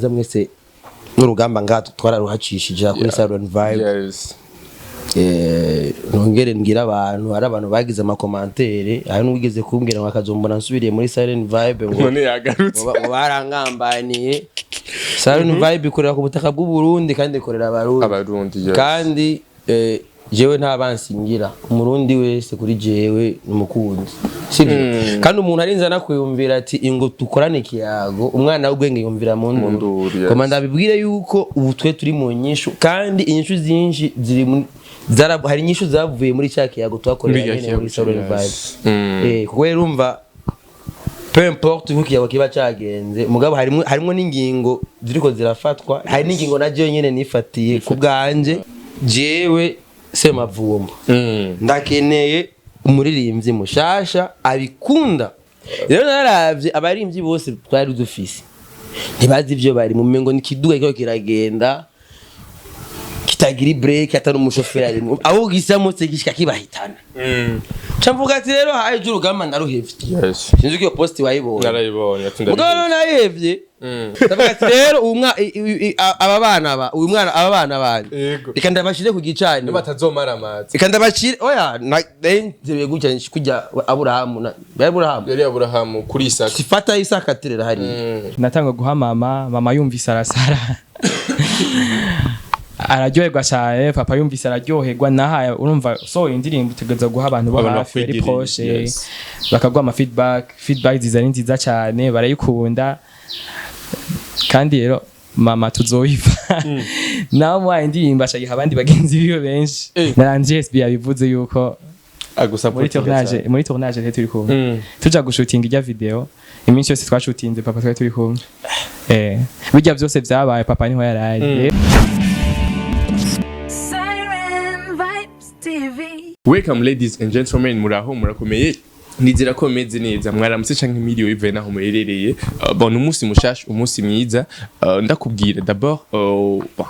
Mwese n'urugamba ngaha twararuhacishije kuri Siren Vibe. Nongere mbwira abantu, hari abantu bagize ama commentaires, hari n'uwigeze kumbwira ngo akazombona nsubiriye muri Siren Vibe, ngo None yagarutse. Ngo barangambaniye. Siren Vibe ikorera ku butaka bw'u Burundi kandi ikorera Abarundi. Abarundi, yes. Kandi jewe nta bansingira, Umurundi wese kuri jewe ni umukunzi, sibyo? Kandi umuntu arinze anakwiyumvira ati ingo dukorane ikiyago, umwana w'ubwenge yumvira mu nduru. Nduru, yes. Koma ndabibwire yuko ubu twe turi mu nyishu, kandi inyishu zinshi ziri hari inyishu zavuye muri cya kiyago twakorera Muri nyene muri cya Siren kiyago, Vibe. Kuko rero urumva, peu importe uko ikiyago kiba cagenze, mugabo harimo n'ingingo ziriko zirafatwa, hari n'ingingo na jewe nyene nifatiye ku bwanje, jewe Semavumba. Ndakeneye umuririmbyi mushasha abikunda. Rero naravye abaririmbyi bose twari dufise, ntibazi ivyo bari mu mengo ni kiduga kiriko kiragenda kitagira break, atari umushoferi arimwo, aho gisamutse gishika kibahitana. Ca mvuga ati rero haje urugamba, ndaruhevye. Sinzi ko iyo post wayibonye. Narayibonye, ati Mugabo ndabizi. nayihevye, ndavuga ati rero uyu aba bana ba uyu mwana, aba bana banje, reka ndabashire ku gicaniro. Batazomara amazi. Reka ndabashire, oya, nzeruye gutya kujya Aburahamu na Aburahamu. Yari Aburahamu kuri Isaka. Sifata Isaka aterera hariya. Natanga guha mama, mama yumvise arasara, araryoherwa cyane. Papa yumvise araryoherwa. Nahaye, urumva usohoye indirimbo utegereza guha abantu bo Abantu hafi ari bakwegereye, proche, bakaguha ama feedback. Feedback ziza ari nziza cyane, barayikunda. Kandi rero mama tuzoyiva nawe muhaye indirimbo ashayiha abandi bagenzi biwe benshi. Na Landry SB yabivuze yuko muri tournage, muri tournage rero turi kumwe, tuja gushutinga ijya video, iminsi yose twashutinze papa twari turi kumwe. Bijya byose byabaye papa niho yarari. Siren Vibes TV. Welcome, ladies and gentlemen, muraho, murakomeye? Nizera ko meze neza, mwaramutse canke miriwe bivuye naho muherereye. Bon, umunsi mushasha, umunsi mwiza. Ndakubwira d'abord,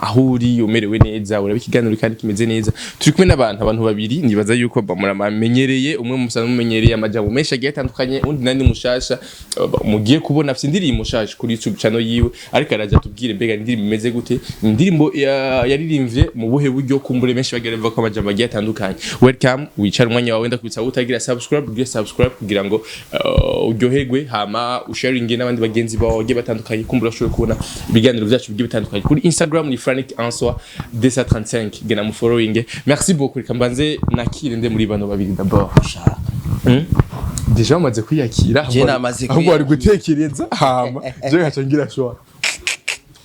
aho uri umerewe neza, uraba ikiganiro kandi kimeze neza. Turi kumwe n'abantu, abantu babiri nibaza yuko bon, muramenyereye. Umwe musanzwe mumenyereye amajambo menshi agiye atandukanye, undi nandi mushasha. Bon, mugiye kubona afite indirimbo mushasha kuri YouTube channel yiwe, ariko araja tubwire mbega indirimbo imeze gute, indirimbo yaririmbye mu buhe buryo, kumbure benshi bagira bavuga ko amajambo agiye atandukanye. Welcome, wicara umwanya wawe, ndakubitsa utagira subscribe, ugire subscribe kugira ngo uryoherwe, hama usharinge n'abandi bagenzi bawe bagiye batandukanye, kumbura ushobore kubona ibiganiro byacu bigiye bitandukanye. Kuri Instagram ni Frank Answa 235, gena mu following. Merci beaucoup. Reka mbanze nakire nde muri bano babiri d'abord? Déjà bamaze kwiyakira. Je namaze Ahubwo wari kwiyakira. gutekereza, hama je nkaca ngira shwa.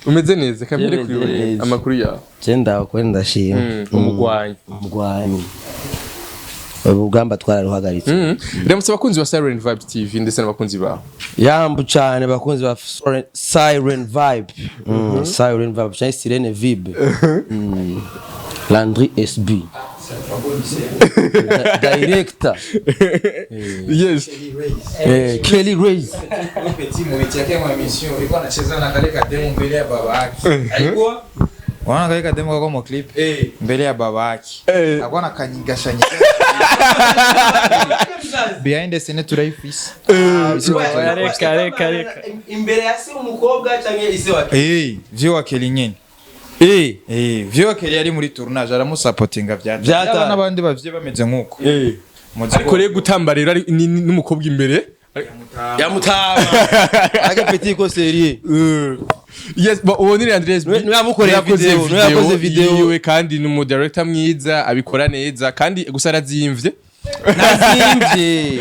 Umeze neza kamere? Meze Kuri wewe neza. Amakuru yawe? Je ndaho kweli, ndashima. Umugwanyi. Umugwanyi, urugamba twararuhagaritse. Ramutse abakunzi ba Siren Vibes TV ndetse n'abakunzi bawe. Yambu cyane bakunzi ba Siren Vibe, Siren Vibe cyangwa Sirene Vibe. Landry SB director. Kelly Rays. Petit mwiti yake mwa mission ilikuwa anacheza na kale kademo mbele ya baba yake. Alikuwa Unaona kale kademo kako mo clip mbele ya baba yake. Alikuwa anakanyigashanyika. Behind the scene turayifise. Oya, reka reka reka. Imbere ya se umukobwa cyangwa ise wa Vyo wa Kelly nyene. Vyo wa Kelly yari muri tournage aramusapotinga vya. Vyatari. Yaba n'abandi bavye bameze nkuko. Muzi Ariko rero gutamba rero n'umukobwa imbere. Yamutama aga petit ko sérieux. Yes, but uwo ni Andres B. Niwe yamukoreye Niwe yakoze video, niwe yakoze video. yiwe, kandi ni umu director mwiza, abikora neza, kandi gusa arazimvye. Nazimvye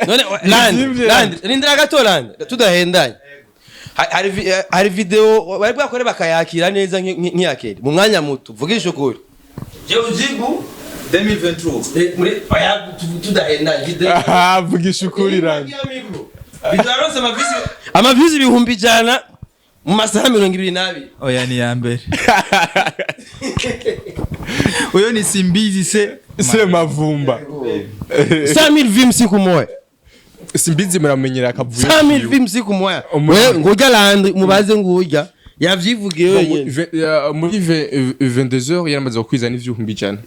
none land Nazimvye. Land, rindira gato land, tudahendanye. Hari video bari bwakore bakayakira neza nk'iyakera mu mwanya muto, vugisha ukuri, je ujibu. 2023. Muri oya, tudahendanye, video Aha, vugisha ukuri randi. Video yaronse amavisi 100,000 mu masaha 22. Oya, ni ya mbere. Uyo ni Simbizi se. Se Mavumba. 100,000 vues siku moya. Simbizi muramenyera akavuyo. 100,000 vues siku moya. Umuntu- We ngurya Landry, mubaze ngurya. Yavyivugiye wenyene. Muri 22h yaramaze gukwiza n'100.000.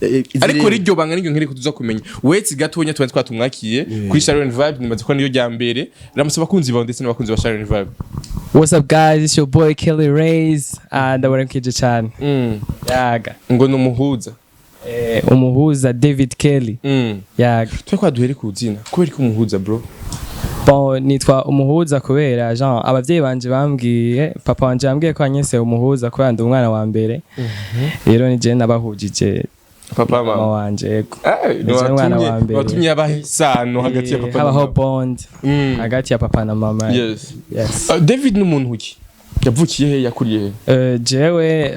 Ariko riryo banga niryo nkereko tuza kumenya wetse gatonya tuba twatumwakiye kuri Sharon Vibe. Nimaze ko niyo rya mbere. Ramutse abakunzi bawe ndetse n'abakunzi ba Sharon Vibe. What's up guys, it's your boy Kelly Rays. Ndabaramukije cyane. Yaga. Ngo ni umuhuza. Umuhuza David Kelly. Yaga. Twe kwaduhere ku zina, kubera ko umuhuza, bro? Bon, nitwa umuhuza kubera Jean abavyeyi banje bambwiye, papa wanje yambwiye ko anyise umuhuza kubera ndi umwana wa mbere. Rero ni je nabahujije. Papa, mama mama wanje, yego. Eh, Ni je umwana wa mbere. Watumye habaho isano hagati ya papa na Habaho mama. bond hagati ya papa na mama. Yes. Yes. David ni umuntu ki? Yavukiye he? Yakuriye he? Jewe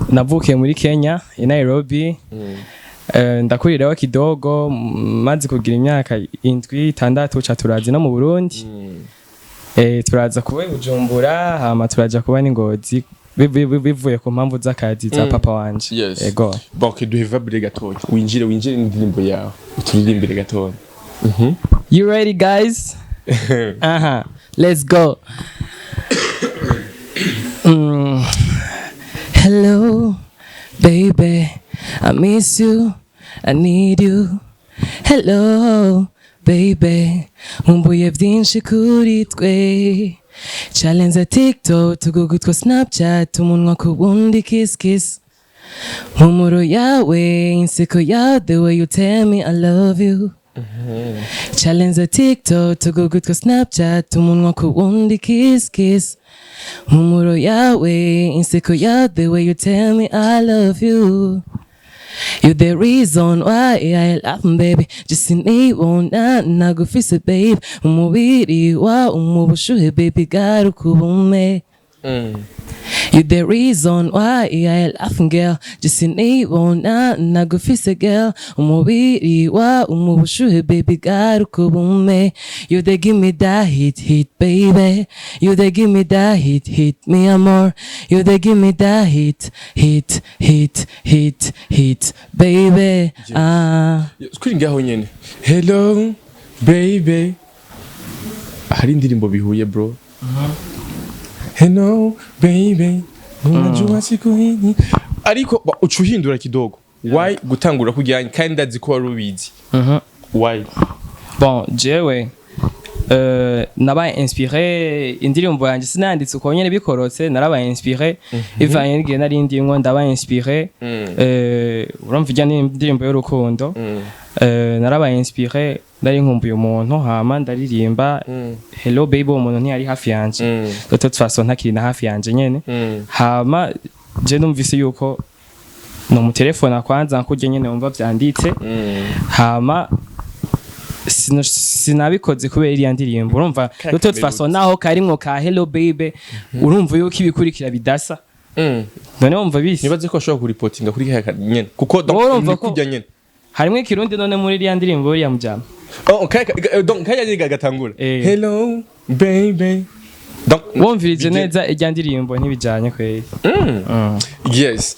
navukiye muri Kenya i Nairobi. Ndakuriraho kidogo, maze kugira imyaka 7, 6 ca turaza no mu Burundi. Turaza kuba i Bujumbura, hama turaja kuba n'Ingozi bivuye ku mpamvu z'akazi za papa wanje. Yes. Ego. Bon, okay, duhe vibe gatoya, winjire n'indirimbo yawe, uturirimbire gatoya. You ready guys? Aha, let's go. Hello, baby, I miss you, I need you. Hello, baby, nkumbuye byinshi kuri twe. Challenge ya TikTok, tugugutwa Snapchat, umunwa ku wundi, kiss kiss. Mpumuro yawe, inseko yawe, the way you tell me I love you. Challenge ya TikTok, tugugutwa Snapchat, umunwa ku wundi, kiss kiss. Mpumuro yawe, inseko yawe, the way you tell me I love you. You the reason why I love baby. Just nibona nagufise babe. Umubiri wa umubushuhe baby, garuka ubume. You the reason why I love girl. Just nibona nagufise girl. Umubiri wa umubushuhe baby, garuka ubume. You the give me that hit hit baby. You the give me that hit hit me amor. You the give me that hit hit hit hit hit baby. Ah. Kuri ngaho nyene, "Hello baby", hari indirimbo bihuye, bro. "Hello baby, unajua siku hii", ariko uca uhindura kidogo. Why gutangura kujyanye kandi ndazi ko wari ubizi? Why? Bon, jewe nabaye inspiré indirimbo yanjye sinanditse uko nyene bikorotse, narabaye inspiré ivanye n'igihe nari ndimwo, ndabaye inspiré. Urumva ijya ni indirimbo y'urukundo. Narabaye inspiré, nari nkumbuye umuntu, hama ndaririmba "Hello baby". Uwo muntu ntiyari hafi yanje, de toute façon ntakiri na hafi yanje nyene. Hama je numvise yuko no mutelefona kwanza nkurya nyene wumva vyanditse. Hama sinabikoze kubera iriya ndirimbo, urumva, de toute façon naho karimwo ka "Hello baby", urumva yuko ibikurikira bidasa. None wumva bisi? Nibaze ko ashobora kuripotinga kuri kaya nyene kuko donc Wowe urumva ni ko- kurya nyene. Harimwo ikirundi none muri iriya ndirimbo uriya mujama? Oh, kaya donc kaya nyene gatangura "Hello baby", donc Wumvirije neza irya ndirimbo ntibijanye kweri. Yes.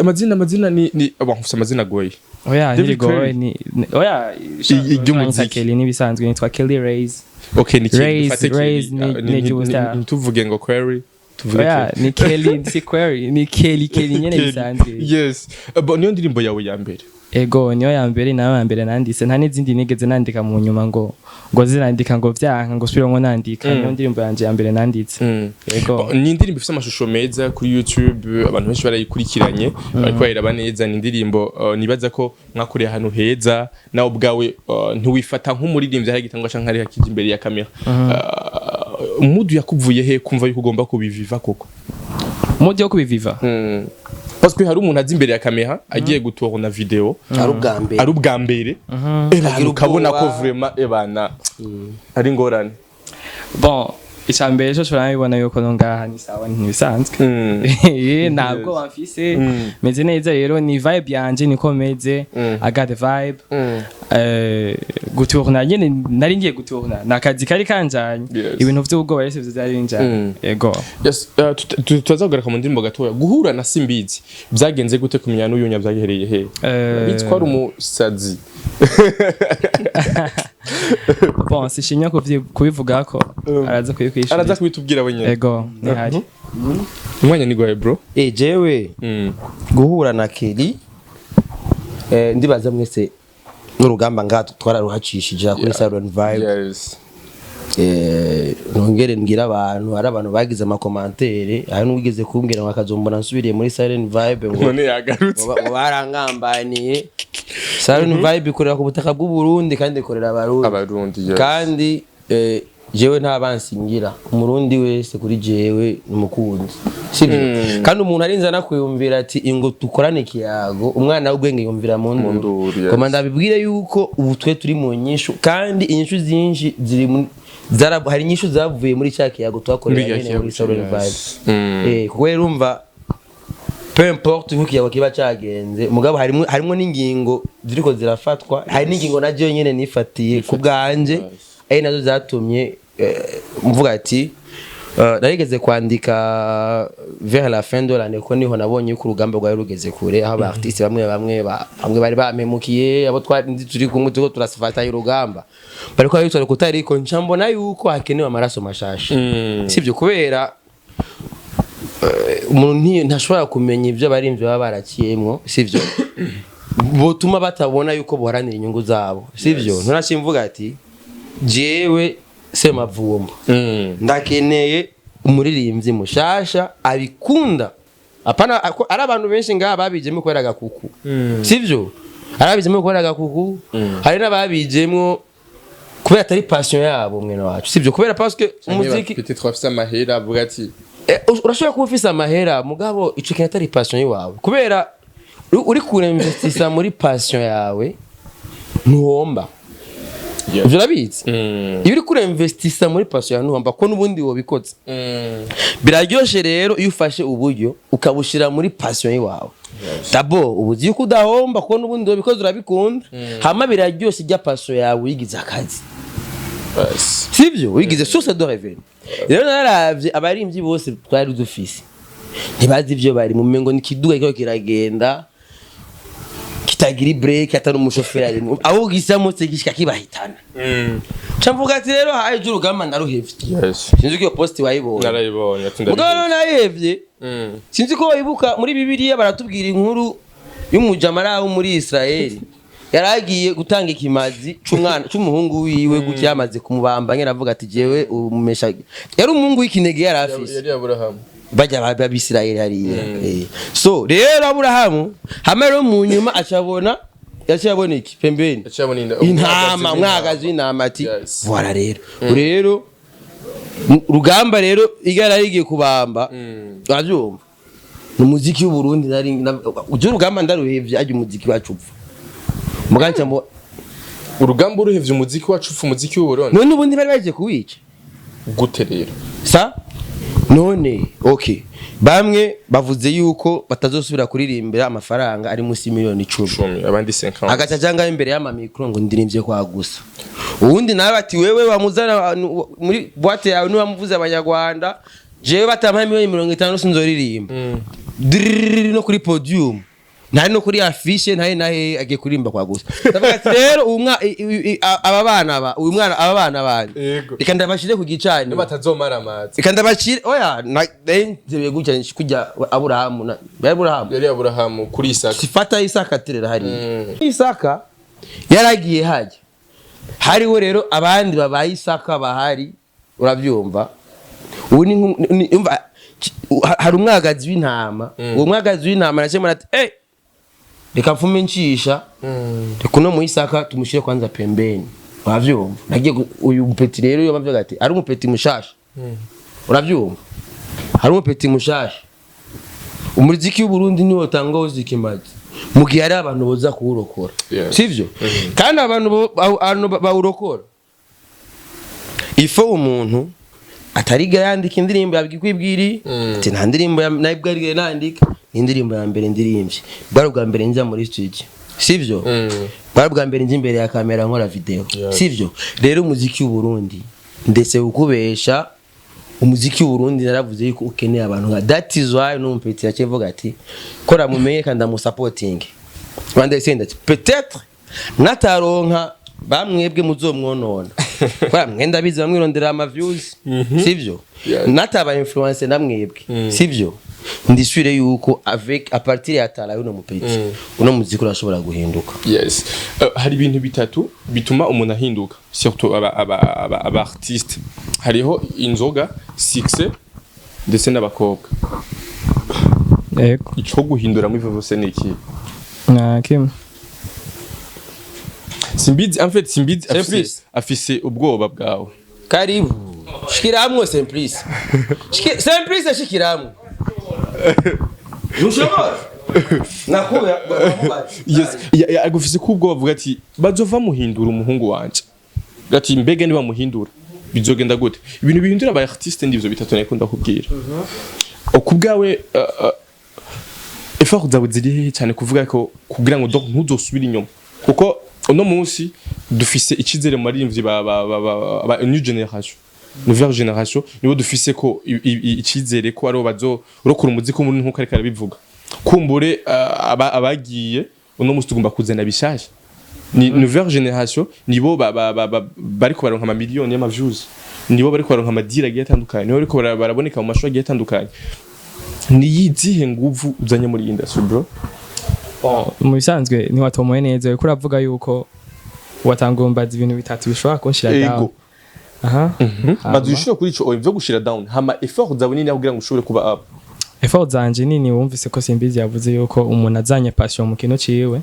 Amazina ni bon, ufise amazina agoye. Oya. David Ntirigoye. Kelly. Oya. Iry'umuziki. Kelly n'ibisanzwe nitwa Kelly Rays. Okay, ni Kelly. Raise, Dufate Kelly. Raise ni iry'ubustar. Ntituvuge ngo Query, tuvuge Oya. Kelly. Ni Kelly, si Query, ni Kelly, Kelly nyene. Kelly. Bisanzwe. Yes. Bon, niyo ndirimbo yawe ya mbere? Ego, niyo ya mbere, nayo ya mbere nanditse. Nta n'izindi nigeze nandika mu nyuma ngo zirandika ngo vyanka ngo subire ngo nandika. Niyo ndirimbo yanje ya mbere nanditse, ego. Bon, ni indirimbo ifite amashusho meza kuri YouTube, abantu benshi barayikurikiranye, bariko bayiraba neza. Ni indirimbo nibaza ko mwakoreye ahantu heza. Nawe ubwawe ntiwifata nk'umuririmbyi hari gitangwa canke hari hakija imbere ya kamera. Umudu yakuvuye he kumva yuko ugomba kubiviva koko? Mood yo kubiviva? Parce que hari umuntu aza imbere ya kamera agiye gutourna video Ari ubwa mbere. Ari ubwa mbere, ebana Agira ukabona ko ubwoba. vraiment ebana ari ingorane. Bon, icya mbere cyo turabibona yuko no ngaha ni sawa, ntibisanzwe. Ntabwo bamfise, meze neza. Rero ni vibe yanje, niko meze. I got the vibe. Gutourna nyene nari ngiye gutourna, ni akazi kari kanjanye. Ibintu vy'ubwoba rero sivyo vyari binjanye. Ego. Yes, turaza kugaruka mu ndirimbo gatoya. Guhura na Simbizi byagenze gute? Kumenya n'uyu nyabyahereye he? Bizi ko ari umusazi. Bon, sishinya kubivugako, araza kubikwishura. Araza kubitubwira wenyine. Ego, ntihari. Umwanya ni gwawe, bro. Jewe guhura na Kelly, ndibaza mwese n'urugamba ngaha twararuhacishije kuri Siren Vibe. Nongere mbwira abantu, hari abantu bagize ama commentaires, hari n'uwigeze kumbwira ngo akazombona nsubiriye muri Siren Vibe, ngo None yagarutse. ngo barangambaniye. Siren Vibe ikorera ku butaka bw'u Burundi kandi ikorera Abarundi. Abarundi, yes. Kandi jewe nta bansingira, Umurundi wese kuri jewe ni umukunzi, sibyo? Kandi umuntu arinze anakwiyumvira ati ingo dukorane ikiyago, umwana w'ubwenge yumvira mu nduru. Nduru, yes. Koma ndabibwire yuko ubu twe turi mu nyishu, kandi inyishu zinshi ziri hari inyishu zavuye muri cya kiyago twakorera Muri nyene muri cya kiyago, Siren Vibe. Kuko rero urumva, peu importe uko ikiyago kiba cyagenze, mugabo harimo n'ingingo ziriko zirafatwa, hari n'ingingo na jewe nyene nifatiye ku bwanje, ari nazo zatumye mvuga ati narigeze kwandika vers la fin de l'année, ko niho nabonye yuko urugamba rwari rugeze kure, aho aba artiste bamwe bamwe bamwe bari bampemukiye, abo twari nzi turi kumwe turiko turasifatanya urugamba bariko babitwara kutariko, nca mbona yuko hakenewe amaraso mashasha, sivyo? Kubera umuntu ntashobora kumenya ibyo abarimvyi baba barakiyemwo, sivyo? Botuma batabona yuko boharanira inyungu zabo, sivyo? Nturashimvuga mvuga ati jewe Semavumba ndakeneye umuririmbyi mushasha abikunda, apana ari abantu benshi ngaha babijemo kubera agakuku, sivyo? Ari ababijemo kubera agakuku, hari n'ababijemo kubera atari passion yabo, mwene wacu, sivyo? Kubera parce que umuziki Peut-être afise amahera, avuga ati Urashobora kuba ufise amahera, mugabo ico kintu atari passion yawe, kubera uri kurinvestisa muri passion yawe ntuhomba. Ivyo urabizi? Iyo uri kurinvestisa muri passion yawe ntuhomba, ko n'ubundi wobikoze. Biraryoshe rero iyo ufashe uburyo ukabushira muri passion yawe. D'abord uba uzi yuko udahomba, kuko n'ubundi wobikoze urabikunda. Hama biraryoshe ijya passion yawe uyigize akazi, sivyo? Wigize source de revenu. Rero naravye abarimvyi bose twari dufise, ntibazi ivyo bari mu mengo ni kiduga kiriko kiragenda kitagira break, atari umushoferi arimwo, aho gisamutse gishika kibahitana. Ca mvuga ati rero haje urugamba ndaruhevye. Sinzi ko iyo post wayibonye. Narayibonye, ati Mugabo rero ndabizi. nayihevye. Sinzi ko wibuka, muri Bibiliya baratubwira inkuru y'umujamara wo muri Israeli yaragiye gutanga ikimazi c'umwana c'umuhungu wiwe, gutya yamaze kumubamba nyene, avuga ati jewe umumesha, yari umuhungu w'ikinege yari afise. Yari Aburahamu. Bajya b'Abisirayeli hariya. So rero Aburahamu hamwe rero mu nyuma acabona, yaciye abona iki pembeni? Yaciye abona Intama, umwagazi w'intama, ati voilà. Rero rero rugamba rero igara rigiye kubamba, urabyumva, ni umuziki w'Uburundi. Nari ujye urugamba ndaruhevye, ajya umuziki wacu upfa muganca ngo Urugamba uruhevye, umuziki wacu upfa, umuziki w'Uburundi? None ubundi bari bagiye kuwica. Gute rero? Sa none okay, bamwe bavuze yuko batazosubira kuririmbira amafaranga ari munsi y'imiliyoni 10. 10, abandi 50. Agaca ajanga imbere y'ama micro ngo ndirimbye kwa gusa, uwundi nawe ati wewe wamuzana muri boîte yawe niwamuvuze Abanyarwanda, jewe batampaye miliyoni 50 sinzoririmba. Drrrr, no kuri podium ntari, no kuri affiche ntari, nahe agiye kuririmba kwa gusa. Ndavuga ati rero uyu aba bana ba uyu mwana, aba bana banje, reka ndabashire ku gicaniro. Batazomara amazi. Reka ndabashire, oya, nzebeye gutya kujya Aburahamu na Aburahamu. Yari Aburahamu kuri Isaka. Sifata Isaka aterera hariya. Isaka yaragiye hajya hariho rero abandi babaye Isaka bahari, urabyumva? Ubu ni umva, hari umwagazi w'intama. Uwo mwagazi w'intama nacyo ati eh reka mfume ncisha, reka uno mu Isaka tumushyire kwanza pembeni, urabyumva? Nagiye uyu mupeti rero iyo bavuga ati ari umupeti mushasha, urabyumva? Hari umupeti mushasha, umuziki w'Uburundi niwo utanga ikimazi mu gihe hari abantu boza kuwurokora, sivyo? Kandi abantu abantu bawurokora ifo umuntu atariga yandika indirimbo yabikwibwiri, ati nta ndirimbo nabwo arigera nandika, ni indirimbo ya mbere ndirimbye, bwari ubwa mbere njya muri studio, sivyo? Bwari ubwa mbere njya imbere ya kamera nkora video, sivyo? Rero umuziki w'Uburundi, ndetse ukubesha, umuziki w'Uburundi naravuze yuko ukeneye abantu nka, that is why n'umupeti yaciye avuga ati kora mumenye kandi amusapoting Rwanda senda ati peut-être Nataronka bamwebwe muzomwonona, kubera mwenda bizi bamwirondera ama views, sivyo? Nataba influence namwebwe, sivyo? Ndisubire yuko avec à partir ya talent uno mupeti, uno muziki urashobora guhinduka. Yes. Hari ibintu bitatu bituma umuntu ahinduka, surtout aba artiste. Hariho inzoga, succès ndetse n'abakobwa. Yego. Ico guhindura muri vyose ni iki? Na kimwe. Simbizi, en fait Simbizi afise, Simplice. afise ubwoba bwawe. Karibu, shikiramwo Simplice. Simplice, shikiramwo, ntushobora nakuya. Yes, agufise ko ubwoba, avuga ati bazova muhindura umuhungu wanje, ati mbega niba muhindura bizogenda gute? Ibintu bihindura aba artiste ndivyo bitatu nako ndakubwira. Ku bwawe, effort zawe ziri hehe cyane kuvuga ko kugira ngo donc ntuzosubire inyuma? Kuko uno munsi dufise icizere mu baririmbyi ba new generation, nouvelle génération, nibo dufise ko icizere ko aribo bazorokora umuziki w'umurundi nkuko ariko arabivuga. Kumbure abagiye uno munsi tugomba kuzana bishasha, ni nouvelle génération, nibo bariko baronka amamiliyoni y'ama views, nibo bariko baronka amadira agiye atandukanye, nibo bariko baraboneka mu mashuri agiye atandukanye. Ni yizihe nguvu uzanye muri iyi industry, bro? Mu bisanzwe ntiwatomoye neza, uriko uravuga yuko watangombaza ibintu bitatu bishobora kunshira down. Ego. Aha. Baza ushobora kuri ico vyo gushira down, hama effort zawe nini kugira ngo ushobore kuba up? Effort zanje nini, wumvise ko Simbizi yavuze yuko umuntu azanye passion mu kintu ciwe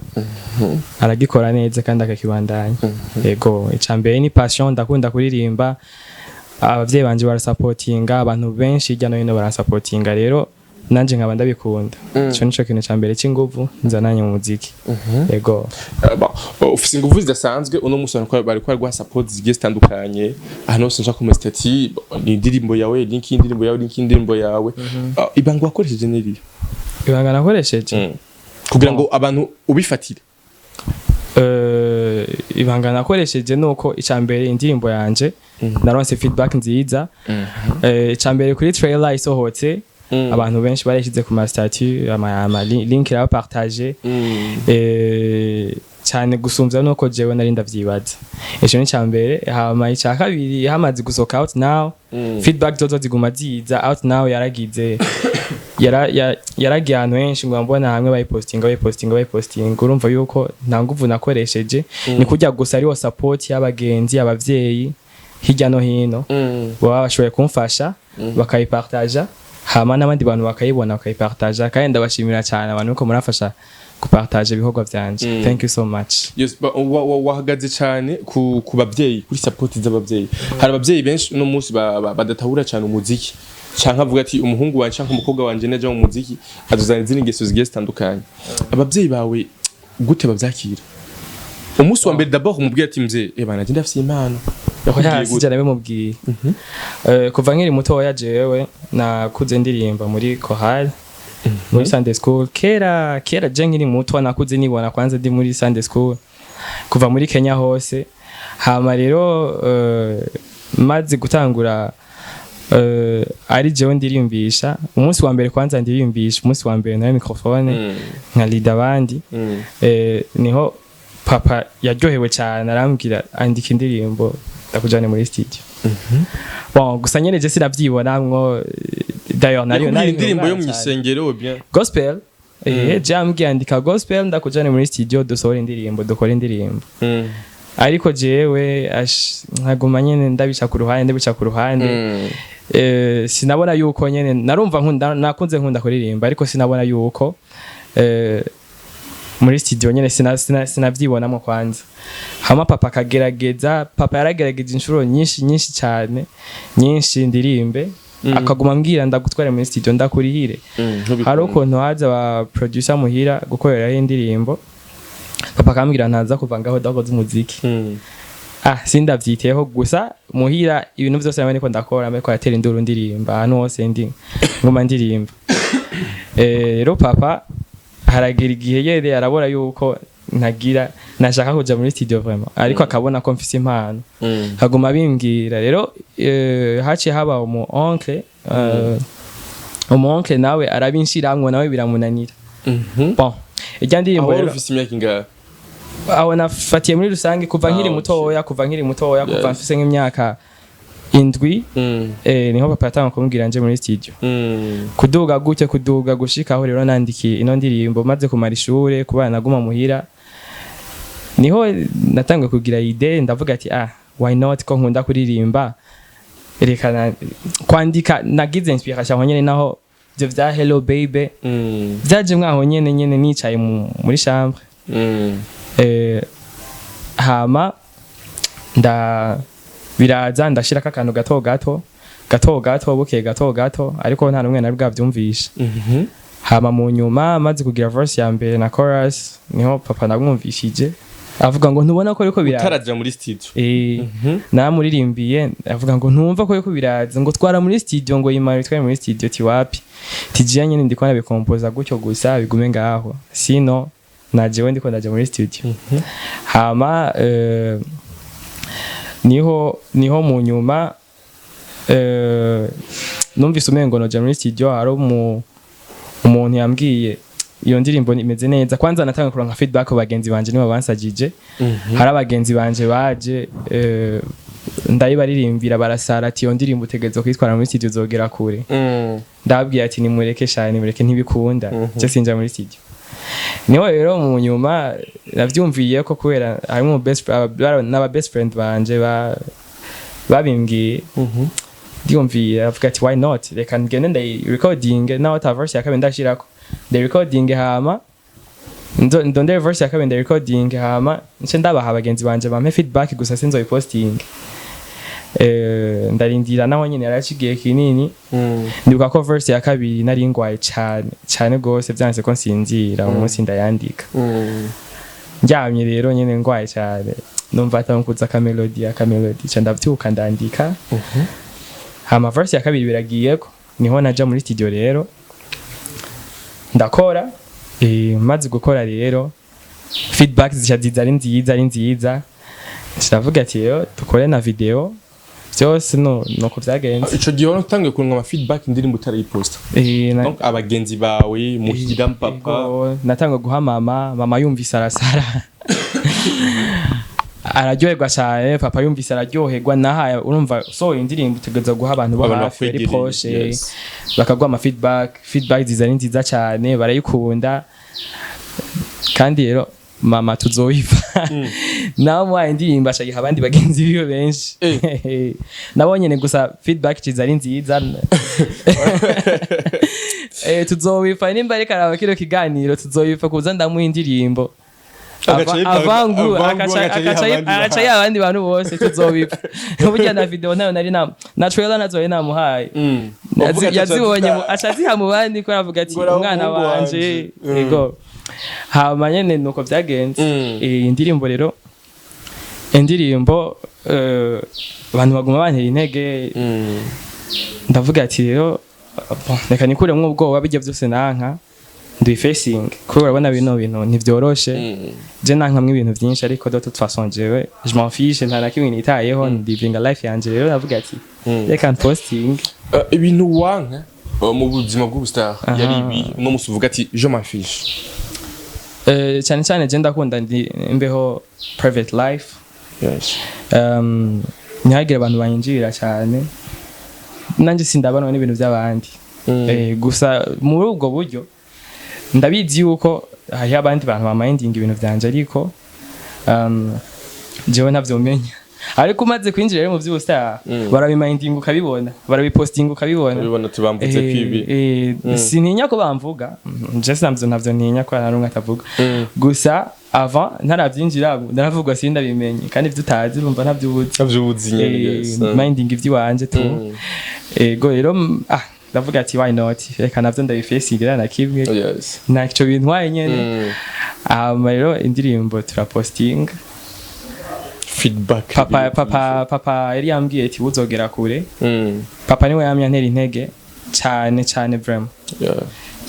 aragikora neza kandi akakibandanya. Yego, ica mbere ni passion. Ndakunda kuririmba, abavyeyi banje barasapotinga, abantu benshi hirya no hino barasapotinga, rero nanje nkaba ndabikunda. Ico nico kintu ca mbere c'inguvu nzananye mu muziki, yego. Bon, ufise inguvu zidasanzwe. Uno munsi abantu bariko baraguha support zigiye zitandukanye ahantu hose nshaka kuma statut ni indirimbo yawe, link y'indirimbo yawe, link y'indirimbo yawe. Ibanga wakoresheje ni irihe? Ibanga nakoresheje? Kugira ngo abantu ubifatire. Ibanga nakoresheje nuko ica mbere indirimbo yanje naronse feedback nziza. Ica mbere kuri trailer isohotse, abantu benshi barayishyize ku ma statut, ama link irabapartage cyane gusumvya nuko jewe nari ndavyibaza. Ico ni ica mbere. Hama ica kabiri, hamaze gusohoka Out Now, feedback zozo ziguma ziza. Out Now yaragize yaragiye ahantu henshi, ngo mbona hamwe bayipostinga, bayipostinga, bayipostinga. Urumva yuko nta nguvu nakoresheje, ni kurya gusa ariwo support y'abagenzi, abavyeyi hirya no hino baba bashoboye kumfasha bakayipartaja, hama n'abandi bantu bakayibona bakayipartaja. Kandi ndabashimira cyane abantu ko murafasha gupartaja ibikorwa vyanje. Thank you so much. Yes, wahagaze cyane ku babyeyi, kuri support z'ababyeyi. Hari ababyeyi benshi uno munsi badatahura cyane umuziki, canke avuga ati umuhungu wanje canke umukobwa wanje naja mu muziki azozana izindi ngeso zigiye zitandukanye. Ababyeyi bawe gute bavyakira umunsi wa mbere d'abord umubwira ati mzee, eh bana, ndafise impano? Yakubwiye Oya, gute? sija nabimubwiye. Kuva nkiri mutoya jewe nakuze ndirimba muri chorale, muri Sunday school. Kera kera je nkiri muto nakuze nibona kwanza ndi muri Sunday school kuva muri Kenya hose. Hama rero maze gutangura ari jewe ndirimbisha, umunsi wa mbere kwanza ndirimbisha, umunsi wa mbere nawe microphone nka leader abandi, niho papa yaryohewe cyane, arambwira andika indirimbo ndakujane muri studio. Bon, gusa nyene je sinavyibonamwo. D'ailleurs nari Yakubwiye nari indirimbo yo umwana mu cyane. isengero bien? Gospel. Je ambwiye andika gospel ndakujane muri studio dusohore indirimbo, dukore indirimbo. Ariko jewe nkaguma nyene ndabica ku ruhande, ndabica ku ruhande. Sinabona yuko nyene narumva nkunda, nakunze nkunda kuririmba, ariko sinabona yuko muri studio nyene sinavyibonamwo kwanza. Hama papa akagerageza, papa yaragerageje inshuro nyinshi nyinshi cyane nyinshi ndirimbe, akaguma ambwira ndagutware muri studio ndakurihire. Hari ukuntu haza aba producer muhira gukoreraho indirimbo, papa akambwira ntaza kuva ngaho dakoze umuziki. Ah, sindavyiteho. Gusa muhira ibintu vyose naba niko ndakora, ariko aratera induru ndirimba ahantu hose ndi nguma ndirimba. Rero papa haragira igihe yere arabora yuko ntagira nashaka kuja muri studio vraiment, ariko akabona ko mfise impano, akaguma bimbwira. Rero haciye haba umu oncle, umu oncle nawe arabinshiramwo, nawe biramunanira. Bon, irya ndirimbo Aho wari rero ufise imyaka ingahe? Aho nafatiye muri rusange kuva nkiri mutoya, kuva nkiri mutoya, kuva mfise nk'imyaka 7, niho papa yatanga kumbwira nje muri studio. Kuduga gutya, kuduga gushika aho rero nandikiye ino ndirimbo maze kumara ishure, kubana naguma muhira, niho natangiye kugira idée. Ndavuga ati: "Ah, why not? Ko nkunda kuririmba, reka kwandika." Nagize inspiration aho nyene, naho ivyo vya "Hello Baby" vyaje mwaho nyene nicaye muri chambre. Hama nda biraza, ndashirako akantu gato gato gato gato, bukeye gato gato, ariko nta n'umwe nari bwavyumvishe. Hama mu nyuma, maze kugira verse ya mbere na chorus, niho papa namwumvishije, avuga ngo: "Ntubona ko ariko biraza?" Utaraja muri studio? Naramuririmbiye, avuga ngo: "Ntumva ko ariko biraza?" Ngo: "Twara muri studio." Ngo: "Yimara bitware muri studio." Tiwapi, tijiya nyene ndiko nabikompoza gutyo gusa, bigume ngaho, sino najewe ndiko ndaja muri studio. Hama niho mu nyuma numvise umengo noja muri studio. Hari umuntu yambwiye iyo ndirimbo imeze neza. Kwanza natanga kuronka feedback ku bagenzi banje, nibo bansajije. Hari abagenzi banje baje, ndayibaririmbira, barasara ati: "Iyo ndirimbo utegerezwa kuyitwara muri studio, uzogera kure." Ndababwira ati: "Nimureke shane, nimureke, ntibikunda, je sinja muri studio." Niho rero mu nyuma navyumviye ko kubera harimo best n'aba best friend banje babimbwiye, ndiyumviye, avuga ati: "Why not? Reka ngende ndayi recording, naho ata verse ya kabiri ndashirako, ndayi recording, hama ndondere verse ya kabiri, ndayi recording, hama nce ndabaha abagenzi banje bampe feedback gusa, sinzoyiposting." Ndarindira, naho nyene yaraciye igihe kinini. Ndibuka ko verse ya kabiri nari ngwaye cyane cyane gose, byanse ko nsinzira umunsi ndayandika. Ndyamye rero nyene ngwaye cyane, numva atankuza akamelody, akamelody, ca ndavyuka ndandika. Hama verse ya kabiri biragiyeko, niho naja muri studio rero ndakora. Maze gukora rero, feedback zica ziza ari nziza, ari nziza. Ndavuga ati: "Rero dukore na video." Byose no nuko byagenze. Ico gihe wari utangiye kuronka ama feedback indirimbo utarayiposta? Eh. Donc abagenzi bawe muhira, papa? Ego, natanga guha mama. Mama yumvise arasara, araryoherwa cyane. Papa yumvise araryoherwa. Nahaye, urumva so indirimbo utegereza guha abantu bo Abantu hafi, ari bakwegereye, proche, bakaguha ama feedback. Feedback ziza ari nziza cyane, barayikunda. Kandi rero mama tuzoyiva, nawe muhaye indirimbo ashagiha abandi bagenzi biwe benshi nabo nyene, gusa feedback ciza ari nziza. Tuzobifa nimba ariko araba kino kiganiro, tuzobifa kuza ndamuha indirimbo. Agaca avangu avangu, agaca agaca yiha abandi. Agaca yiha abandi bantu bose. Tuzobifa burya na video nayo nari na trailer nazo nari namuhaye. Uvuga ati Yazibonye aca aziha mu bandi, ko aravuga ati Ngo uraho umwana umuhungu wanje. wanje. Ego, hama nyene nuko byagenze. Indirimbo rero, indirimbo, abantu baguma bantera intege. Ndavuga ati: "Rero bon, reka nikuremwo ubwoba, bijya byose nanka ndi facing, kubera urabona bino bintu ntivyoroshe." Je nankamwe ibintu byinshi, ariko de toute façon jewe je m'en fiche, nta na kimwe nitayeho, ndivinga life yanje. Rero ndavuga ati: "Reka posting." Ibintu wanka mu buzima bw'ubustar yari ibi uno musi uvuga ati: "Je m'en fiche"? Cyane cyane je ndakunda ndi imbeho private life. Ntihagire abantu banyinjirira cyane, nanjye sindabanwa n'ibintu by'abandi. Gusa muri ubwo buryo ndabizi yuko hariho abandi bantu bamayindinga ibintu byanje, ariko jewe ntavyomenya. Ariko umaze kwinjira rero mu vy'ubustar, barabimayindinga ukabibona, barabipostinga ukabibona. Ubibona tubambutse kwibi. Sintinya ko bamvuga. Je sinavyo, ntavyo ntinya ko nta n'umwe atavuga. Gusa avant ntaravyinjira ndaravugwa, sindabimenye, kandi ivyo utazi urumva ntavyo ubuzi. Ntavyubuzi nyene. Minding ivy'iwanje tu. Ego rero, ndavuga ati: "Why not? Reka navyo ndabifacingira na kimwe." Ntaco bintwaye nyene. Hama rero indirimbo turapostinga. Feedback. Papa yari yambwiye ati: "Uzogera kure." Papa niwe yamye antera intege cyane cyane, vraiment.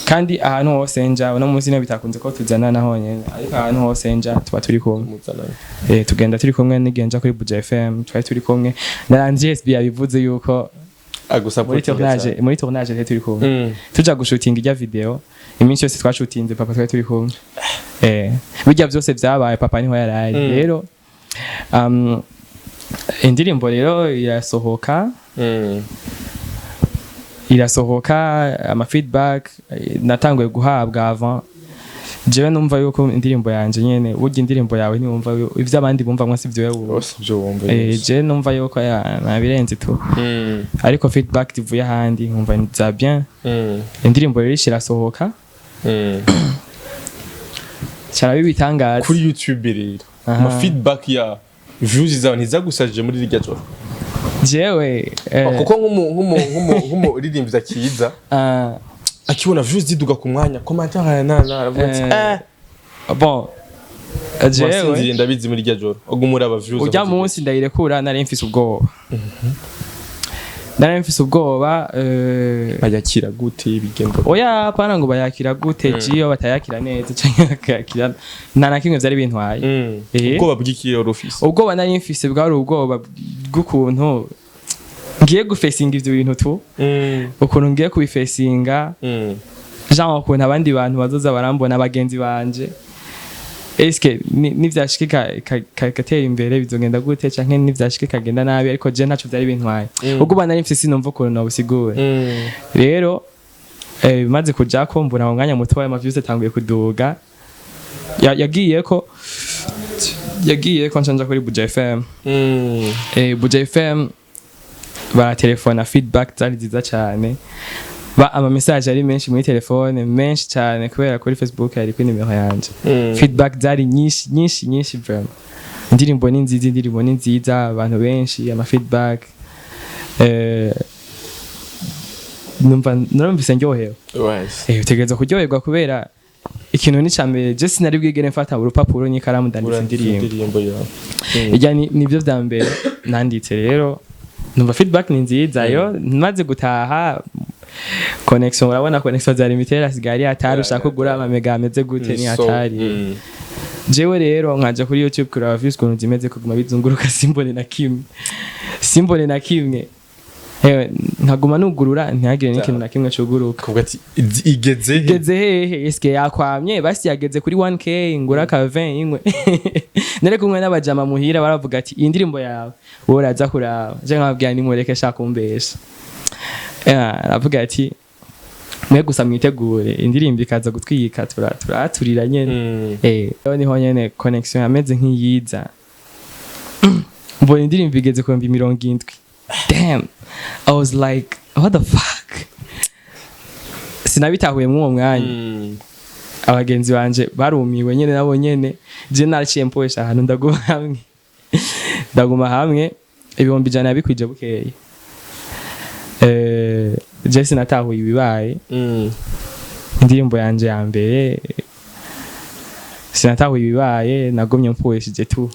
Kandi ahantu hose nja uno munsi niyo bitakunze ko tuzana naho nyene, ariko ahantu hose nja tuba turi kumwe. Muzanana. Tugenda turi kumwe. N'igihe nja kuri Buja FM twari turi kumwe na Andreas B, yabivuze yuko muri Agusapotinga tournage cyane. muri tournage twari turi kumwe. Tuja gushutinga ijya video. Iminsi yose twashutinze papa twari turi kumwe. Bijya byose byabaye papa niho yaraye. Rero indirimbo rero irasohoka, irasohoka, ama feedback natanguye guhabwa avant, jewe numva yuko indirimbo yanje nyene, burya indirimbo yawe ntiwumva ivyo abandi bumva si ivyo wewe wumva. Bose ibyo wumva. Je numva yuko ya nabirenze tu, ariko feedback zivuye ahandi nkumva ni za bien. Indirimbo rero irasohoka, cyaraba ibitangaza. Kuri YouTube rero, ama feedback ya views zawe ntizagusajije muri rirya joro? Jewe Kuko nk'umuririmbyi akiza, akibona views ziduga ku mwanya, commentaire ya nana, aravuga ati bon, jewe wasinziriye, ndabizi, muri irya joro uguma uraba views ujya aho zigeze. Munsi ndayirekura nari mfise ubwoba, nari mfise ubwoba. Bayakira gute? Bigenda Oya, pana ngo bayakira gute, jiyo batayakira neza canke bakayakira, nta na kimwe vyari bintwaye. Ubwoba bw'iki wari ufise? Ubwoba nari mfise bwari ubwoba bw'ukuntu ngiye gufesinga ivyo bintu tu, ukuntu ngiye kubifesinga, genre ukuntu abandi bantu bazoza barambona, bagenzi banje, eske nivyashika igatera imbere bizogenda gute, canke nivyashika ikagenda nabi? Ariko je ntaco vyari bintwaye. Ubwoba nari mfise sinumva ukuntu nobusigura. Rero maze kujako mbona mu mwanya muto ama views atanguye kuduga. Yagiyeko nshanja kuri Buja FM. Buja FM baratelefona, feedback zari nziza cyane, ba ama message ari menshi muri telefone, menshi cyane, kubera kuri Facebook yari kuri nimero yanje. Feedback zari nyinshi nyinshi nyinshi, vraiment indirimbo ni nziza, indirimbo ni nziza, abantu benshi ama feedback, numva narumvise ndyohewe. Utegereza kuryoherwa kubera ikintu ni cambere je sinari bwigere mfata urupapuro n'ikaramu ndanditse indirimbo. Indirimbo yawe. Ijya nibyo vya mbere nanditse. Rero numva feedback ni nziza. Yo maze gutaha, connection, urabona connection za limited asigaye ari hatari, ushaka kugura ama mega ameze gute, ni hatari. Jewe rero nkaja kuri YouTube kuraba views ukuntu zimeze, kuguma bizunguruka simbone na kimwe, simbone na kimwe. Ewe, nkaguma nugurura ntihagire n'ikintu na kimwe cuguruka. Kuvuga ati igeze he? Igeze hehe? Eske yakwamye? Basi yageze kuri 1K ngura ka 20 inkwe. Nari kumwe n'abajama muhira, baravuga ati iyi ndirimbo yawe wowe uraza kuraba. Je nkababwira nimureke, shaka kumbesha. Aravuga ati mwe gusa mwitegure indirimbo ikaza gutwika, turaturira nyene. Rero niho nyene connection yameze nk'iyiza, mbona indirimbo igeze ku 70,000. Damn, I was like, "What the fuck?" Sinabitahuye mw'uwo mwanya. Abagenzi banje barumiwe nyene nabo nyene. Je naraciye mpoesha ahantu, ndaguma hamwe, ndaguma hamwe. 100,000 yabikwije bukeye. Je sinatahuye ibibaye. Indirimbo yanje ya mbere, sinatahuye ibibaye, nagumye mpoesheje tu.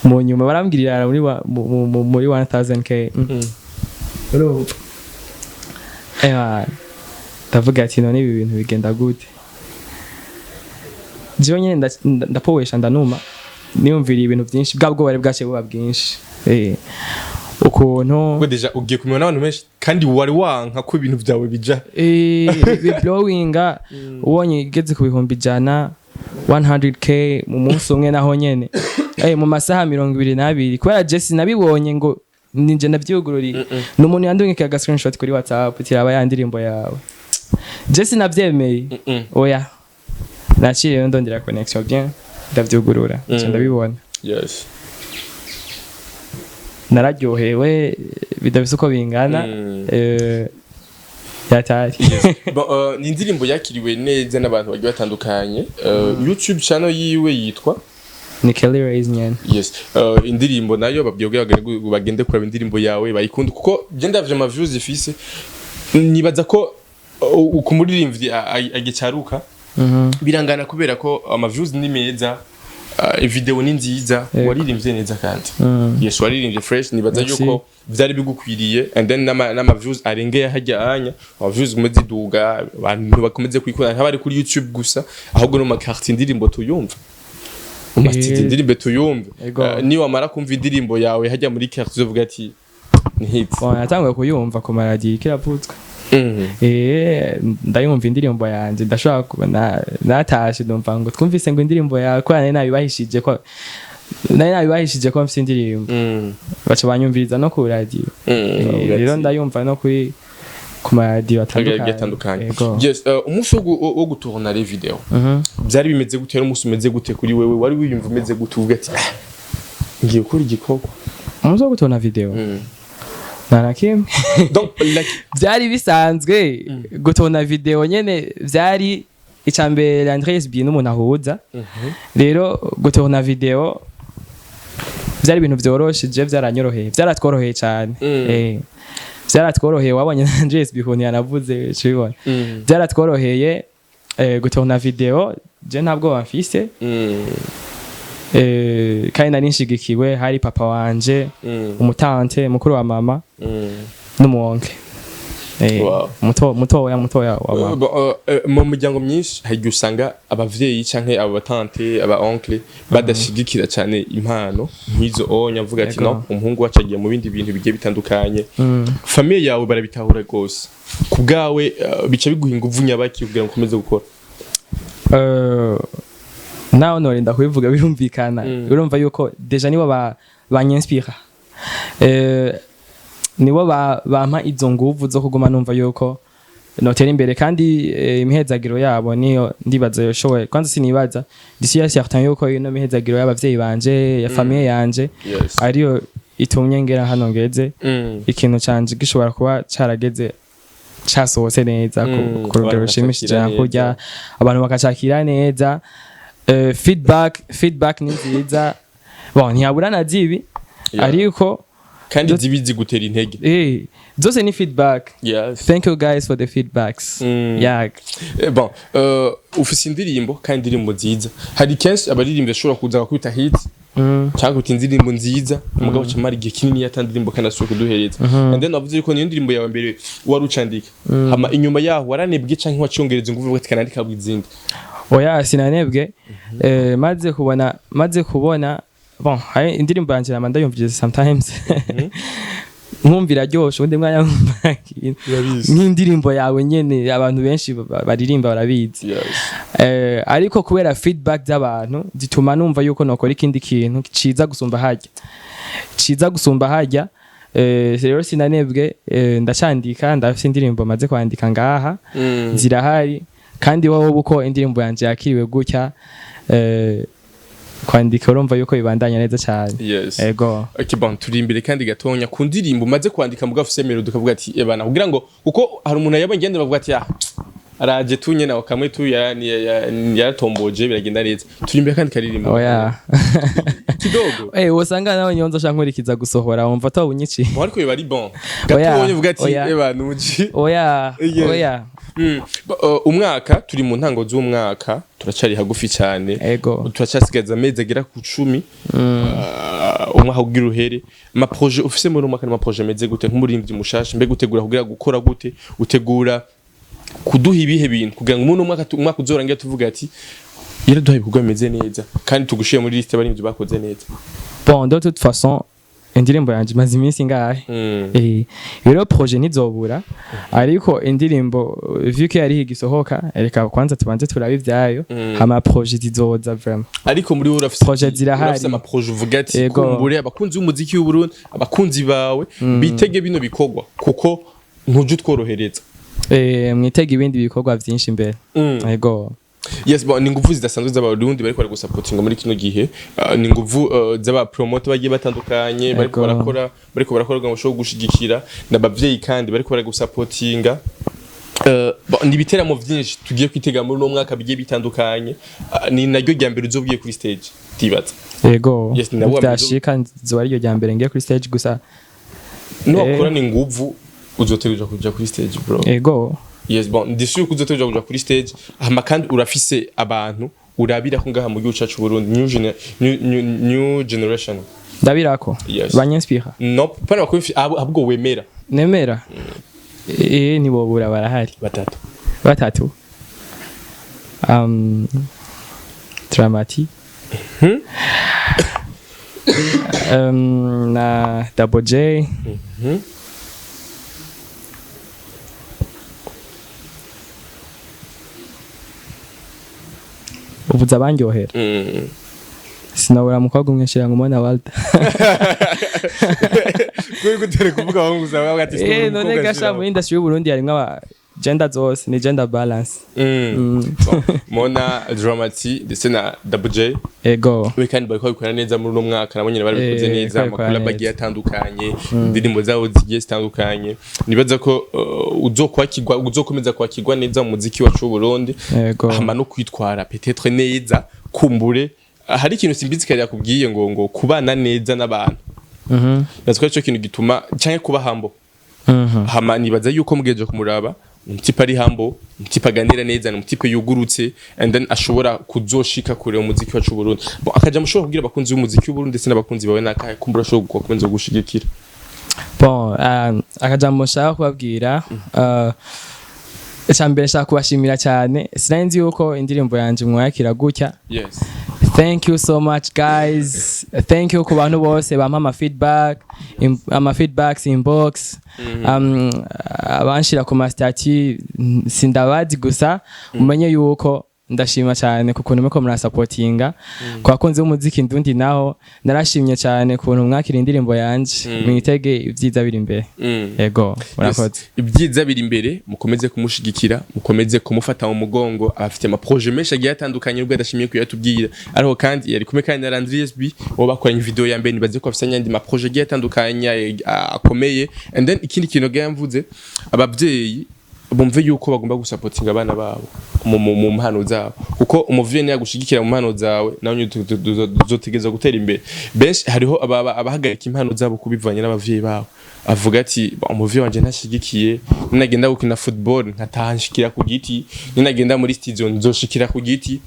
Mu nyuma barambwirira muri muri 1000K. Urumva, ewa, ndavuga ati none ibi bintu bigenda gute? Jewe nyene ndapowesha, ndanuma, niyumviriye ibintu byinshi, bwa bwoba bwari bwaciye buba bwinshi, ukuntu Ubwo déjà ugiye kumenya n'abantu benshi kandi wari wanka ko ibintu byawe bija Biblowinga, ubonye igeze ku 100,000, 100K mu munsi umwe, naho nyene mu masaha 22, kubera je sinabibonye ngo ninje ndavyugururiye, ni umuntu yandungikira aga screenshot kuri WhatsApp tiraba ya ndirimbo yawe. Je sinavyemeye, oya. Naciye rero ndondera connection bien, ndavyugurura, nca ndabibona. Nararyohewe bidafise uko bingana. Yatari. Bon, ni indirimbo yakiriwe neza n'abantu bagiye batandukanye. YouTube channel yiwe yitwa Ni Kelly Rayz nyene. Yes. Indirimbo nayo babwiye kugira bagende kuraba indirimbo yawe bayikunde, kuko je ndavye ama views ifise, nibaza ko ku muririmbyi agicaruka birangana, kubera ko ama views ni meza, video ni nziza. Waririmbye neza kandi. Yes, waririmbye fresh, nibaza Merci. yuko vyari bigukwiriye, and then n'ama views arengeye hajya anya, ama views gume ziduga, abantu bakomeze kuyikunda, ntabari kuri YouTube gusa, ahubwo no mu quartier indirimbo tuyumva, mu ma studio indirimbo tuyumve. Ego. Niyo wamara kumva indirimbo yawe hajya muri quartier uzovuga ati ni hit. Bon, yatanguye kuyumva ku maradiyo ikiravutswe. Ndayumva indirimbo yanje, ndashobora kubona natashe, ndumva ngo twumvise ngo indirimbo yawe, ko nari nabibahishije ko mfise indirimbo, baca banyumviriza no ku radio. Rero ndayumva no ku maradiyo atandukanye. atandukanye. Yego. Yes, umunsi wo gutourna les vidéos byari bimeze gute? Yari umunsi umeze gute kuri wewe? Wari wiyumva umeze gute, uvuga ati: "Ah, ngiye gukora igikorwa"? Umunsi wo gutourna vidéo, nta na kimwe. Donc like Byari bisanzwe. Gutourna vidéo nyene byari icambere. Andres B n'umuntu ahuza, rero gutourna vidéo byari ibintu byoroshe. Je byaranyoroheye, byaratworoheye cyane. Byaratworoheye, wabonye Andres B ukuntu yanavuze, ubibona. Byaratworoheye gutourna vidéo, je ntabwo bamfise. Kandi nari nshigikiwe, hari papa wanje, umutante mukuru wa mama n'umuoncle. Muto mutoya mutoya wa mama. Bon, mu miryango myinshi hari igihe usanga abavyeyi canke aba tante, aba oncle badashigikira cyane impano nk'izo onya, avuga ati: "No, umuhungu wacu agiye mu bindi bintu bigiye bitandukanye." Famille yawe barabitahura rwose ku bwawe? Bica biguha inguvu nyabaki kugira ngo ukomeze gukora? Nawe norinda kubivuga, birumvikana. Urumva yuko déjà nibo banyinspira, nibo bampa izo nguvu zo kuguma numva yuko notera imbere. Kandi imihezagiro yabo niyo ndibaza yoshoboye. Kwanza sinibaza, je suis certain yuko ino mihezagiro y'abavyeyi banje, ya famille yanje, ariyo itumye ngera hano ngeze. Ikintu canje gishobora kuba carageze, casohotse neza ku rugero Abantu rushimishije, bakakira kurya neza. abantu bakacakira neza. Feedback ni nziza. Bon, ntiyabura na zibi, ariko Kandi zibi zigutera intege. Zose ni feedback. Thank you guys for the feedbacks. Yeah. Bon, ufise indirimbo, kandi indirimbo nziza. Hari kenshi abaririmbyi bashobora kuza bakubita hit cyangwa kuti indirimbo nziza, umugabo camara igihe kinini yatanga indirimbo kandi asubira kuduhereza. And then wavuze yuko niyo ndirimbo yawe mbere wari ucandika, hama inyuma yaho waranebwe canke wacongereza inguvu uvuga ati kanandika izindi? Oya, sinanebwe. Maze kubona, bon, hari indirimbo yanje nama ndayumviriza sometimes, nkumva iraryoshe, undi mwanya nkumva nk'indirimbo yawe nyene abantu benshi baririmba barabizi. Ariko kubera feedback z'abantu zituma numva yuko nokora ikindi kintu ciza gusumba harya, ciza gusumba harya. Rero sinanebwe, ndacandika, ndafise indirimbo maze kwandika ngaha, zirahari. Kandi wowe uko indirimbo yanje yakiriwe gutya, kwandika urumva yuko bibandanya neza cyane. Ego. Okay, bon, turi imbere kandi gatonya ku ndirimbo umaze kwandika muga ufise melody, ukavuga ati ebana, kugira ngo, kuko hari umuntu yabonye ngende bavuga ati: "Ah, araje tunye nawe kamwe tu yaratomboje biragenda neza." Turi imbere kandi karirimbo Oya. Kidogo. Wosanga nawe nyonzo sha nkurikiza gusohora, wumva atawunyici. Bon, ariko biba ari bon Oya, gatonya uvuga ati oya. ebana uji. Oya. Oya. Umwaka turi mu ntango z'umwaka, turacari hagufi cyane. Turacyasigaza amezi agera ku 10, umwaka ugira uhere. Ama projets ufise muri uno mwaka ni ama projets ameze gute nk'umuririmbyi mushasha? Mbega utegura kugira gukora gute? Utegura kuduha ibihe bintu kugira ngo muri uno mwaka, umwaka uzorangira tuvuga ati yaraduhaye ibikorwa bimeze neza, kandi tugushiye muri liste y'abaririmbyi bakoze neza? Bon, de toute façon indirimbo yanje imaze iminsi ingahe. Rero projet ntizobura, ariko indirimbo vu ko yari igisohoka, reka kwanza tubanze turabe ivyayo. Hama projet zizoza vraiment. Ariko muri wowe urafise Projet zirahari. Urafise ama projets uvuga ati Yego. kumbure abakunzi b'umuziki w'u Burundi, abakunzi bawe bitege bino bikorwa, kuko ntujya utworohereza? Mwitege ibindi bikorwa vyinshi imbere. Yego. Yes, bon, ni nguvu zidasanzwe z'abarundi bariko baragusapotinga muri kino gihe. Ni nguvu z'aba promoter bagiye batandukanye bariko barakora kugira ngo bashobore gushigikira, n'abavyeyi kandi bariko baragusapotinga. Bon, ni ibiteramo vyinshi tugiye kwitega muri uno mwaka bigiye bitandukanye. Ni naryo rya mbere uzobwiye kuri stage, ndibaza? Yego. Yes, ni nabwo Vyashika nzoba ariryo rya mbere ngiye kuri stage gusa. Niwakora ni nguvu uzotegerezwa kuja kuri stage, bro. Yego. Yes, bon, ndi sûr ko uzotegerezwa kuja kuri stage. Hama kandi urafise abantu urabira ko ngaha mu gihugu cacu Burundi, new generation? Ndabirako? Yes. Banyinspira? No, pana bakwifi, ahubwo wemera. Nemera, ntibobura, barahari. Batatu. Batatu, Dramati na Double J. Uvuze abandyohera? Mm. Sinabura mukobwa umwe nshira ngo Mona Walter. Kuri gutera kuvuga abahungu gusa, bavuga ati None gasha, muri industry y'u Burundi harimwo aba gender zose, ni gender balance. Bon, Mona, Dramati ndetse na Double J. Ego. We kandi bariko babikora neza muri uno mwaka, nabo nyene barabikoze neza. Babikora Amakuru neza. agiye atandukanye, indirimbo zabo zigiye zitandukanye, nibaza ko uzokwakirwa, uzokomeza kwakirwa neza mu muziki wacu w'u Burundi. Ego. Hama no kwitwara peut-être neza, kumbure hari ikintu simbizi kare yakubwiye ngo kubana neza n'abantu. Nibaza ko arico kintu gituma canke kuba humble. Hama nibaza yuko mugejeje kumuraba, umu type ari humble, umu type aganira neza, ni umu type yugurutse and then ashobora kuzoshika kure mu muziki wacu w'u Burundi. Bon, akaja mushobora kubwira abakunzi b'umuziki w'u Burundi ndetse n'abakunzi bawe nakahe, kumbura ashobora gukomeza gushigikira? Bon, akajambo nshaka kubabwira, icya mbere nshaka kubashimira cyane. Sinari nzi yuko indirimbo yanjye mwakira gutya. Thank you so much, guys. Thank you ku bantu bose bampa ama feedback, ama feedbacks inbox, abanshira ku ma status, sindabazi, gusa mumenye yuko ndashima cyane ku kuntu muriko murasapotinga. Ku bakunzi b'umuziki ndundi naho, narashimye cyane ukuntu mwakira indirimbo yanje. Mwitege ibyiza biri imbere. Yego, murakoze. Yes. Ibyiza biri imbere. Mukomeze kumushigikira, mukomeze kumufata mu mugongo. Abafite ama projets menshi agiye atandukanye, nubwo adashimiye kuyatubwira, ariko kandi yari kumwe kandi na Landry SB uwo bakoranye video ya mbere. Nibaze ko afite ayandi ma projets agiye atandukanye akomeye. And then ikindi kintu gaye mvuze, ababyeyi bumve yuko bagomba gusapotinga abana babo mu mpano zabo, kuko umuvyeyi niyagushigikira mu mpano zawe, nawe nyene uzotegereza gutera imbere. Benshi hariho abahagarika impano zabo kubivanye n'abavyeyi babo, avuga ati: "Ba, umuvyeyi wanje ntashigikiye, ninagenda gukina football nkataha nshikira ku giti, ninagenda muri studio nzoshikira ku giti,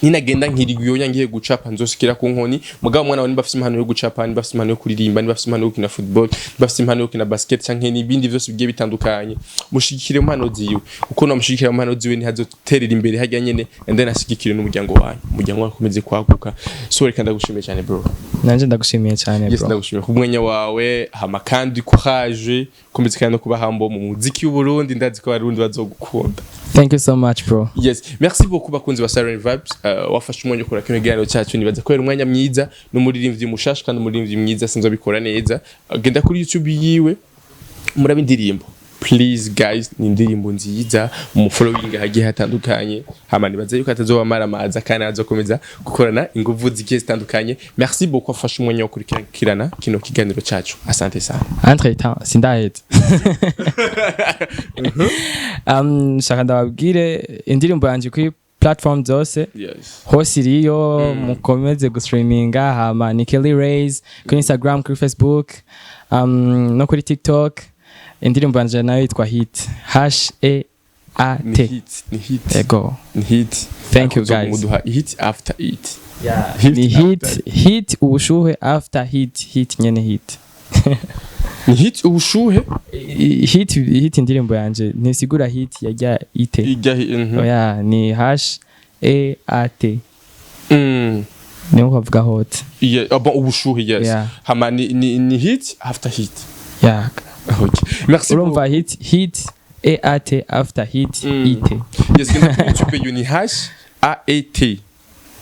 ninagenda nkirigwiyonya ngiye gucapa nzoshikira ku nkoni." Mugabo umwana wawe niba afise impano yo gucapa, niba afise impano yo kuririmba, niba afise impano yo gukina football, niba afise impano yo gukina basket canke n'ibindi vyose bigiye bitandukanye, mushigikire mu mpano ziwe, kuko namushigikira mu mpano ziwe ntihazoterera imbere harya nyene, and then ashigikire n'umuryango wanyu, umuryango wawe ukomeze kwaguka. So reka ndagushimiye cyane, bro. Nanje ndagushimiye cyane, bro. Ndagushimiye ku mwanya wawe. Hama kandi courage, komeza kandi no kuba humble mu muziki w'u Burundi, ndazi ko abarundi bazogukunda. Thank you so much, bro. Yes, merci beaucoup bakunzi ba Siren Vibes. Wafashe umwanya ukora kino kiganiro cyacu, nibaza ko yari umwanya mwiza n'umuririmbyi mushasha kandi umuririmbyi mwiza sinzi abikora neza. Genda kuri YouTube yiwe murabe indirimbo, please guys, ni indirimbo nziza, mu following hagiye hatandukanye. Hama nibaza yuko atazoba maramaza kandi azokomeza gukorana inguvu zigiye zitandukanye. Merci beaucoup afashe umwanya wo kurikirana kino kiganiro cyacu, asante sana. Entre temps sindaheza, shaka ndababwire indirimbo yanjye kuri platform zose hose iriyo, mukomeze gustreaminga. Hama ni Kelly Rays kuri Instagram, kuri Facebook, no kuri TikTok. Indirimbo yanjye nayo yitwa Hit, H E A Ni T. Hit, ni hit. Ego. Ni hit. Thank you, Ariko guys. muduha hit after hit. Hit. Ni hit, hit ubushuhe after hit, hit nyene, hit. Ni hit ubushuhe. Hit, hit, indirimbo yanje ntisigura hit yajya ite. Ijya Oya, ni H E A T. Niho bavuga hot. Yeah, ah bon, ubushuhe, yes. Hama ni hit after hit. Okay, merci. Urumva hit, hit E A T after hit it. Yes, genda kuri YouTube yo ni H A E T,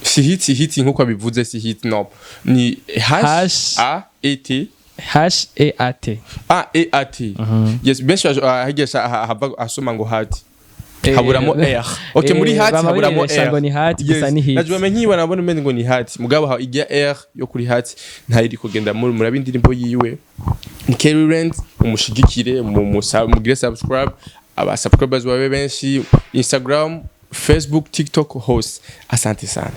si hit, si hit nkuko abivuze, si hit, no, ni H H A E T. H E A T. A E A T, yes. Benshi hagesha hava asoma ngo hat, haburamo R. Okay, muri hat bama haburamo bibesha R. ngo ni hat, gusa ni hit. Najua menyiwa nabona umenye ngo ni hat, mugabo ha ijya R yo kuri hat ntayiri kugenda. Muri murabe indirimbo yiwe, ni Kelly Rent, umushigikire mugire subscribe, aba subscribers babe benshi, Instagram, Facebook, TikTok hose. Asante sana.